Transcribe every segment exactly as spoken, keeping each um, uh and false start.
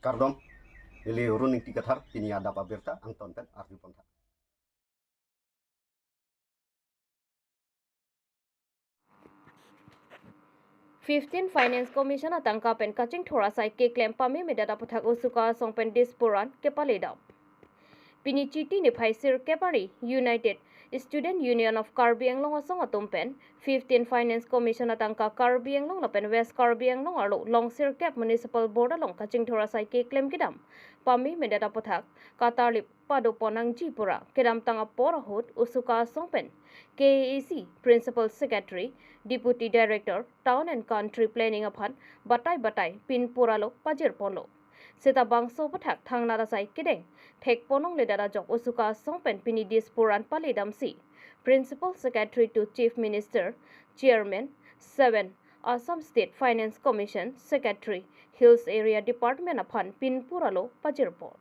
Kardom, neli Arun Ingti Kathar, pini adap abirta angton pen arju pontha. Fifteen Finance Commission atangka pen kachingthur asai keklem pamemedet aputhak Usuka asong pen Dispur an kepaledam. Pini Chiti niphai sirkep ari United Student Union of Karbi Anglong asong atum pen Fifteen Finance Commission atangka Karbi Anglong lapen West Karbi Anglong arlo long sirkep Municipal Board along kachingthur asai keklem kedam pamemedet aputhak katarlip padopon nangji pura kedamtang apor ahut Usuka asong pen K A A C Principal Secretary, Deputy Director, Town and Country Planning aphan batai batai pinpur alo pajirponlo. Seta bangso aputhak thangnat asai kedeng thekpon longledet ajok Usuka asong pen pini Dispur an paledamsi Principal Secretary to Chief Minister, Chairman, seven Assam State Finance Commission, Secretary, Hills Area Department aphan pinpur alo pajirpon.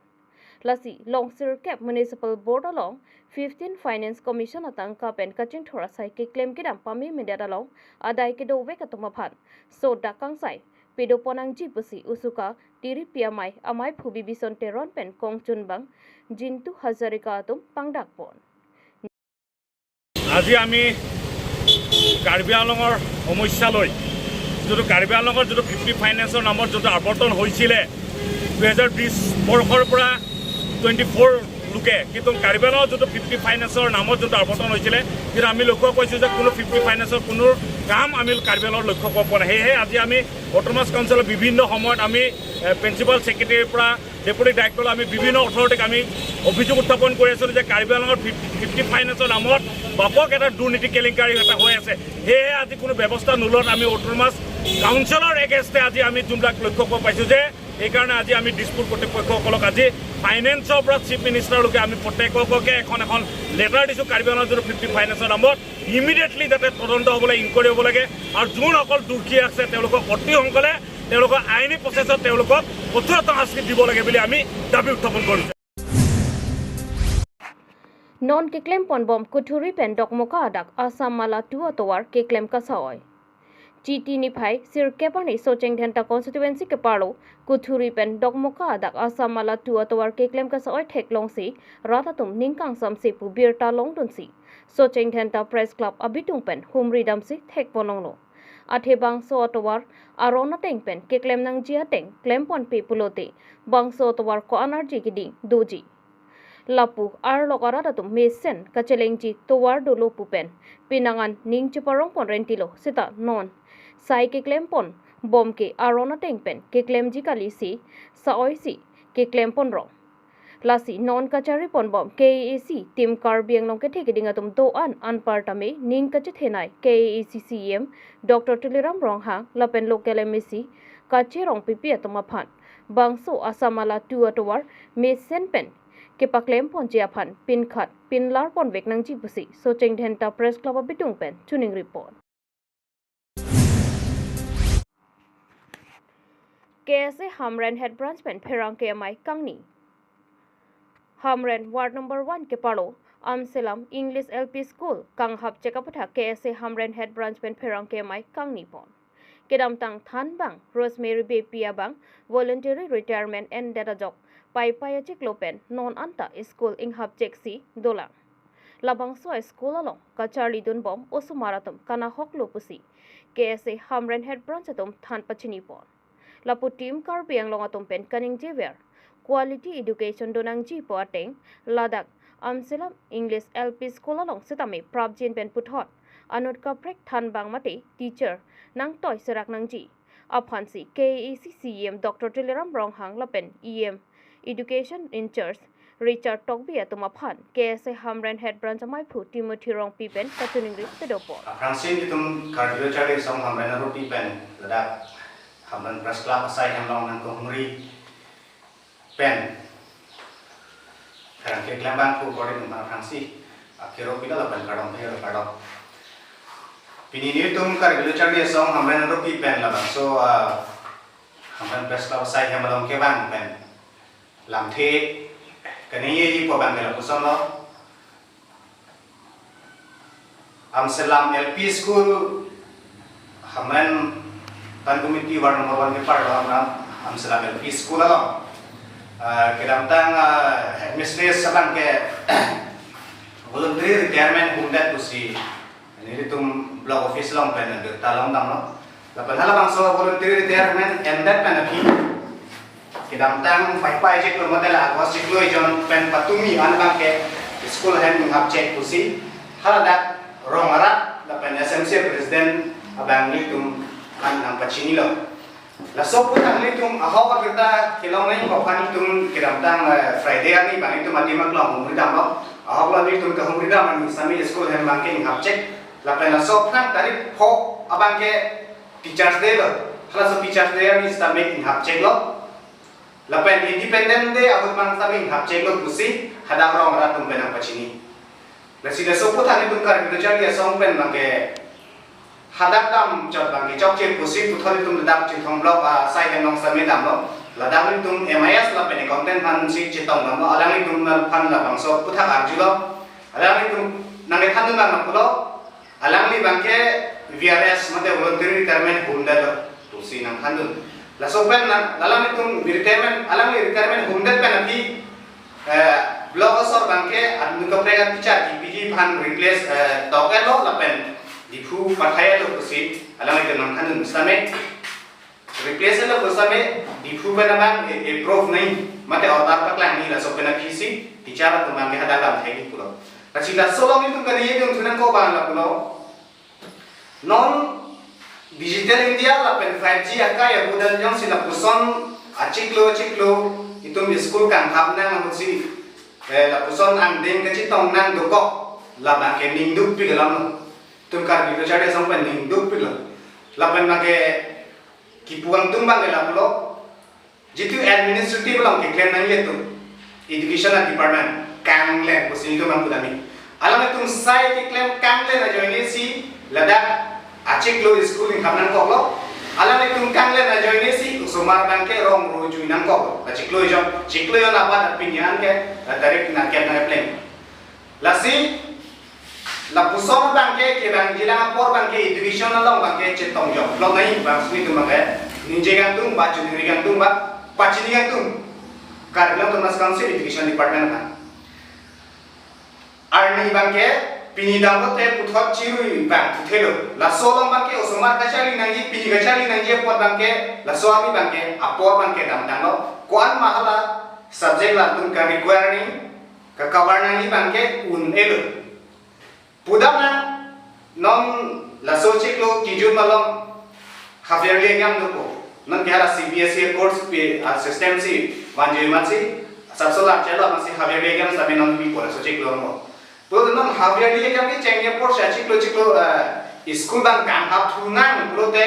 Lasi long sirkep Municipal Board along Fifteen Finance Commission atangka pen kachingthur asai keklem kedam pamemedet along adai kedovek atum aphan sodak kangsai pedopon nangji pusi Usuka tiripi amei, amaiphu Bibison Teron pen kongchunbang Jintu Hazarika atum pangdakpon. আজি আমি কাৰ্বি আংলঙৰ সমস্যালৈ, যিটো কাৰ্বি আংলঙৰ যিটো ফিফটি ফাইনেন্সৰ নামত যিটো আৱৰ্তন হৈছিলে দুহেজাৰ বিশ বৰ্ষৰ পৰা টুৱেণ্টি ফ'ৰ লোকে, কিন্তু কাৰ্বি আংলঙৰ যিটো ফিফটি ফাইনেন্সৰ নামত যিটো আৱৰ্তন হৈছিলে, কিন্তু আমি লক্ষ্য কৰিছোঁ যে কোনো ফিফটি ফাইনেন্সৰ কোনো কাম আমি কাৰ্বি আংলঙত লক্ষ্য কৰিব পৰা নাই। সেয়েহে আজি আমি অট'নমাছ কাউন্সিলৰ বিভিন্ন সময়ত আমি, এ, প্ৰিন্সিপাল ছেক্ৰেটেৰীৰ পৰা ডেপুটি ডাইৰেক্টৰলৈ আমি বিভিন্ন অথৰিটিক আমি অভিযোগ উত্থাপন কৰি আছিলোঁ যে কাৰ্বি আংলঙৰ ফিফ-, ফিফটি ফাইনেন্সৰ নামত ব্যাপক এটা দুৰ্নীতি কেলেংকাৰী এটা হৈ আছে। সেয়েহে আজি কোনো ব্যৱস্থা নোলোৱাত আমি অট'নমাছ কাউন্সিলৰ এগেইনষ্টে আজি আমি যোনবিলাক লক্ষ্য কৰিব পাইছোঁ যে সেইকাৰণে আজি আমি দিছপুৰ কৰ্তৃপক্ষসকলক আজি ফাইনেন্সৰ পৰা চিফ মিনিষ্টাৰলৈকে আমি প্ৰত্যেককে এখন এখন লেটাৰ দিছোঁ কাৰ্বি আংলঙৰ যিটো ফিফটি ফাইনেন্সৰ নামত। ইমিডিয়েটলি যাতে তদন্ত হ'ব লাগে, ইনকুৱাৰী হ'ব লাগে আৰু যোনসকল দোষী আছে তেওঁলোকক অতি সোনকালে তেওঁলোকৰ আইনী প্ৰচেছত তেওঁলোকক কঠোৰতম শাস্তি দিব লাগে বুলি আমি দাবী উত্থাপন কৰিছোঁ। Non keklem ponbom kuthuri pen Dokmoka adak Assam Mala two atovar keklem kasa-oi. Chiti niphai sirkep arni Socheng Dhenta constituency keparlo kuthuri pen Dokmoka adak Assam Mala two atovar keklem kasa-oi theklongsi rat atum ning kangsamse pu birta longdunsi Socheng Dhenta Press Club abitung pen humri damsi thekpon longlo. Athe bangso atovar aron ateng pen keklem nangji ateng klemponpe pulote bangso atovar ko-an arje keding doji. Lapu arlok arat atum mesen kachelengji tovar dolo pu pen penang an ning cheparongpon rentilo seta non sai keklem ponbom ke aron ateng pen keklemji kalisi sa-oisi keklem ponrong. Lasi non kachari ponbom K A A C Team Karbi Anglong kethe keding atum do-an anparta me ning kachethenei K A A C C E M Doctor Tuliram Ronghang lapen local M A C Kache Rongpipi atum aphan bangso Assam Mala two atovar mesen pen kepaklem ponji aphan pinkhat pinlar ponvek nangji pusi Socheng Dhenta Press Club abitung pen choningri pon. K S A Hamren Head Branch pen pherangke amei kangni. Hamren Ward number one keparlo Amselam English L P School kanghap chek aputhak K S A Hamren Head Branch pen pherangke amei kangni pon. Kedamtang thanbang Rosemary Beypi abang voluntary retirement endet ajok Paipai achiklo pen non anta school inghap cheksi dolang. Labangso a-school along kacharlidunbom osomar atum kanahoklo pusi K S A Hamren Head Branch atum than pachini pon. Lapu Team Karbi Anglong atum pen kaningjever quality education donangji pu ateng ladak Amselam English L P School along sitame prapjin pen puthot anut kaprek thanbang mate teacher nangtoi serak nangji aphansi K A A C C E M Doctor Tuliram Ronghang lapen E M Education in-charge Richard Tokbi atum aphan K S A Hamren Head Branch ameiphu Timothy Rongpi pen kachiningri pedopon. Aphrangsi nelitum Karbi Lo Charli Asong Hamren arupi pen ladak Hamren Press Club asai hem along nangkehumri pen pherangke keklem abangphu kori num aphrangsi akero pilo lapen kardom pilo kardom. Pini nelitum Karbi Lo Charli Asong Hamren arupi pen labangso, ah, Hamren Press Club asai hem along kevang pen lamthe kaningjeji pu abang ke lapuson lo. Amselam L P School, Hamren Town Committee Ward number one keparlo Hamren Amselam L P School along Ah, kedamtang, ah, headmistress abang ke voluntary retirement humdet pusi nelitum block office along pen birta longdamlo. Lapen halabangso voluntary retirement endet pen aphi kedamtang paipai chiklo mate la August chiklo ejon pen patumi an abang ke school ahem ninghapchek pusi haladak rong arat lapen S M C president abang nelitum an nangpachinilo. Laso aphuthak nelitum ahok abirta kelong nangji aphan nelitum kedamtang, eh, Friday arni abang nelitum adim aklong humridamlo. Ahok lo nelitum kahumridam arni sitame school ahem abang ke ninghapchek. Lapen laso aphrang tarik pho abang ke Teachers' Day lo. Halaso Teachers' Day arni sitame ninghapcheklo. Lapen Independence Day ahut abang sitame ninghapcheklo pusi hadak rong arat atum pen nangpachini. Lasi laso aphuthak nelitum Karbi Lo Charli Asong pen abang ke hadak damchot abang ke chokche pusi puthot nelitum ladak Chinthong block asai ahem along sitame damlo. Ladak nelitum M I S lapen accountant aphansi chetongdamlo. Alanglitum aphan labangso aphuthak arjulo. Alanglitum nangkethandun abang pulo. Alangli abang ke V R S mate voluntary retirement humdetlo pusi nangthandun. Laso pen na, alanglitum retirement, alangli retirement humdet pen aphi, eh, block asor abang ke adung kaprek a-teacher kepiji aphan replace, eh, tok-etlo lapen Diphu pathai-etlo pusi alanglitum nangthandun sitame. Replace-etlo pu sitame Diphu pen abang a-, approve nangji mate order paklang nangji laso pen aphisi teacher atum abang ke hadak damthekji pulo. Lasi laso along nelitum kaningje dun thu nangkok abang lapulo. Non digital India lapen five G akai ahut an jongsi lapuson achiklo achiklo itum school kanghap nang ahutsi, eh, lapuson angdeng kachetong nang dokok labang ke ning dukpik alam lo. Itum Karbi Lo Charli Asong pen ning dukpiklo. Lapen abang ke kipu angtung abang ke lapulo. Jitu administrative along keklem nangji atum, education department kanglen pusi nelitum abang pudamji. Alanglitum sai keklem kanglen ajoine si ladak achiklo school ninghap nangkoklo. Alanglitum kanglen ajoine si osomar abang ke rong ro jui nangkoklo. Achiklo ejon, chiklo ejon abat apinyan ke, eh, tarik nangkep nangkepleng. Lasi lapuson abang ke kevangjilang apor abang ke education along abang ke chetong joklo nangji abang si nelitum abang ke ningje kangtung ba, choningri kangtung ba, pachini kangtung. Karbi Anglong Autonomous Council Education Department abang. Arni abang ke pini damlote puthot chirui abang puthelo. Laso along abang ke osomar kacharli nangji, pini kacharli nangji apot abang ke, laso arni abang ke apor abang ke damtanglo. Ko-an ma hala subject latum ke-require nangji, ke-cover nangji abang ke un-elo. Pudamnang, non laso chiklo kejut malom half yearly exam dopo. Non ke hala C B S E course pi, ah, system si vanjoi mansi, sabsolar chelo mansi half yearly exam sitame non pipo laso chiklo mo. Pulote non half yearly exam kechengji apor si achiklo chiklo, eh, school abang kanghap thunang pulote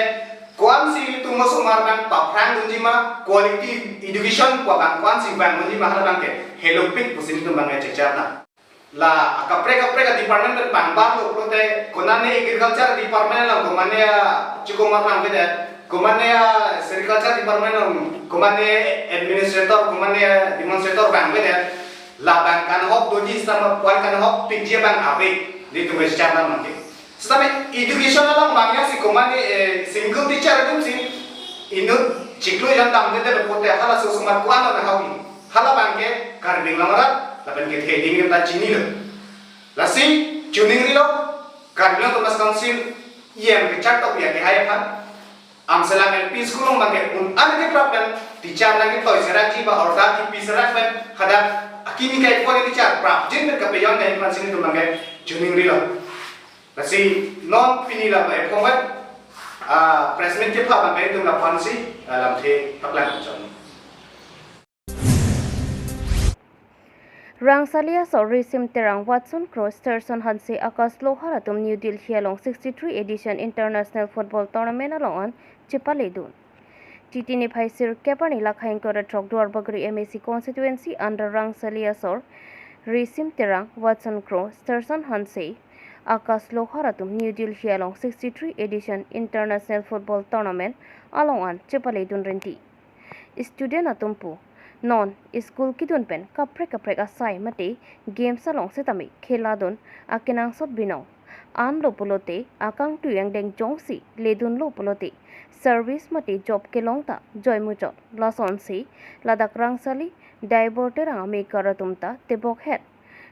ko-an si itum osomar abang paphrang dunji ma, quality education pu abang ko-an si vang dunji ma hala abang ke helopik pusi nelitum abang ke checharnang. La akaprek kaprek department pen pangbarlo pulote konane agriculture department along, konane, ah, chiklo marnang kedet, konane, ah, sericulture department along, konane administrator, konane demonstrator abang kedet. Labang kanghok doji sama puan kanghokpikji abang ave, nelitum kecharnang mate. Sitame education along abang ya si konane, eh, single teacher atum si inut chiklo ejon damdedetlo pulote halaso osomar ko-an lo nanghavi. Hala abang ke Karbi Anglong arat lapen kethe ding ta chinilo. Lasi choningrilo Karbi Anglong Autonomous Council E M kechartok ya kehai aphan. Amselam L P school along abang ke un-an keprap pen teacher nangketoi serakji ba order kipi serak pen hadak akimi kai pon teacher prapjin pen kapeyon nangji aphan si nelitum abang ke choningrilo. Lasi non pini la bai phongat, ah, press meet kepha abang ke itum lapu-an si, ah, lamthe paklang chon. Rangsali asor Risim Terang, Watson Kro, Sterson Hanse, Akash Lohar atum New Delhi along sixty-three edition International Football Tournament along an chepaledun. Titi niphai sirkep arni lakhai ingkoi ra throk Duarbagori M A C constituency under Rangsali asor Risim Terang, Watson Kro, Sterson Hanse, Akash Lohar atum New Delhi along sixty-three edition International Football Tournament along an chepaledun renti. Student atum pu non school kedun pen kaprek kaprek asai mate games along setame kheladun akenangsot binong. Anlo pulote akangtui angdeng jongsi ledunlo pulote service mate job kelong ta joimuchot. Lasonsi ladak Rangsali Daibor Terang amekar atum ta tebok het.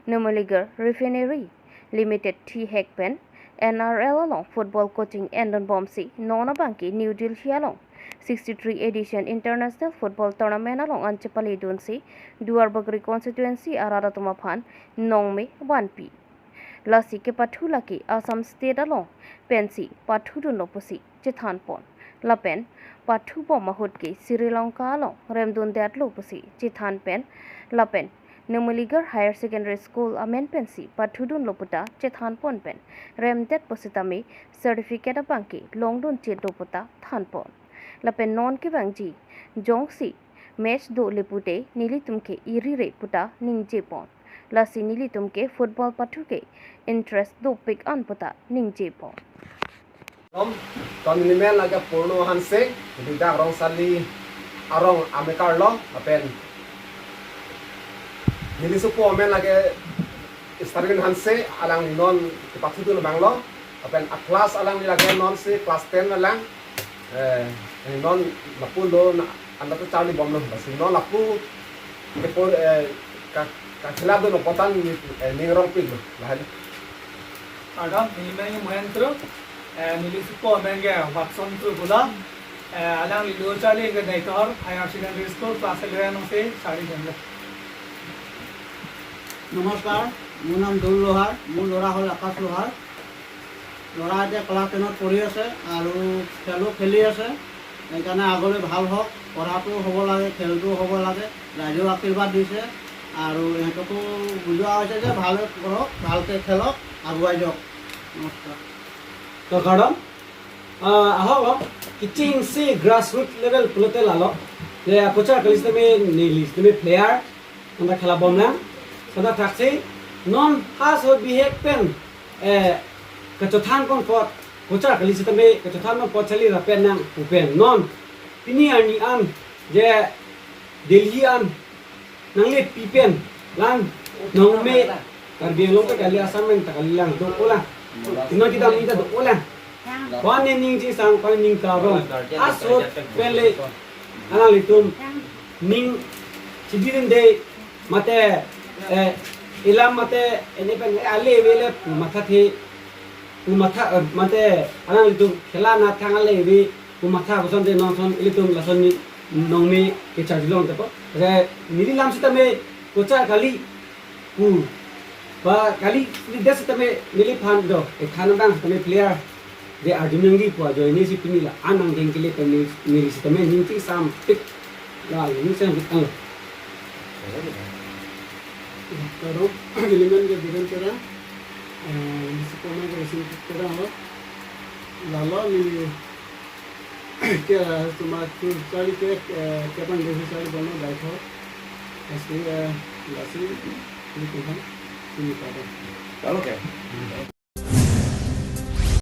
Numaligarh Refinery Limited thihek pen N R L along football coaching endun bomsi non abangke New Delhi along sixty-three edition International Football Tournament along an chepaledunsi Duarbagori constituency arat atum aphan nongme vanpi. Lasi kepathu lake Assam State along pensi pathudunlo pusi chethanpon. Lapen pathubom ahut ke Sri Lanka along remdundetlo pusi chethan pen. Lapen Numaligarh Higher Secondary School amen pensi pathudunlo puta chethanpon pen remdet pusitame certificate abangke longdunche do puta thanpon. Lapen non kevangji jongsi match dole pute nelitum ke irire puta ningjepon. Lasi nelitum ke football pathu ke interest dopik an puta ningjepon. Om, to neli men lake Purno Hanse, neli dak Rongsali arong amekar lo, lapen neli sopo amen lake Sterling Hanse, alangli non kepathudun abang lo, lapen a class alangli lake nonsi class ten lang, eh, non lapu lo na anda to charli bomlo, lasi non lapu kepo, eh, ka, kakhela dun opotan, eh, ning rongpik lo, lahai. Kardom, neli men Mohen Kro, eh, neli sopo amen ke Watson Kro pulo, eh, alangli lo charli ke Deithor Higher Secondary School class eleven alongsi charli bomlo. নমস্কাৰ, মোৰ নাম দুল লোহাৰ, মোৰ ল'ৰা হ'ল আকাশ লোহাৰ। ল'ৰা এতিয়া ক্লাছ টেনত পঢ়ি আছে আৰু খেলো খেলি আছে। সেইকাৰণে আগলৈ ভাল হওক, পঢ়াটো হ'ব লাগে, খেলটো হ'ব লাগে, ৰাইজেও আশীৰ্বাদ দিছে আৰু ইহঁতকো বুজোৱা হৈছে যে ভালে পঢ়ক, ভালকৈ খেলক, আগুৱাই যাওক। নমস্কাৰ। To kardom, ah, ahok lo, kechengsi grassroots level pulote lalo, le akochar kali sitame neli sitame player, anta khela bomlang, santa thaksi, non ha so bihek pen, eh, kachothanpon apot, kochar kali sitame kachothanpon apot charli rapen nang pu pen non. Pini arni an je Delhi an nanglepi pen, lan nongme Karbi Anglong ke kali, Assam pen ta kali lang, do-olang. Ino kita minta do-olang. Kwan ne ning chingsam, kwan ning karong. Asot pen le alanglitum ning chibidin de mate, eh, ilam mate, ene pen ale vele pu mathathe, pu matha, eh, mate alanglitum khela nathang ale ve pu matha koson de non son ilitum lason ni nongme kecharli long tepo. Re neli lam sitame kochar kali pu ba kali ni des sitame neliphan do, e than abang sitame player de arjumenggi pu ajoine si pini la-an nangdeng kele pen neli, neli sitame ning chingsampik, la ning chingsampik ang. Kardom, neli men ke Biren Terang, eh, neli sopo amen ke Rasin Terang lo. Lalo neli ke, eh, cuma tu charli ke, eh, kepang desi charli bomlo Deithor. Lasi, eh, lasi, neli tuhan, neli tuhan. Lalo ke?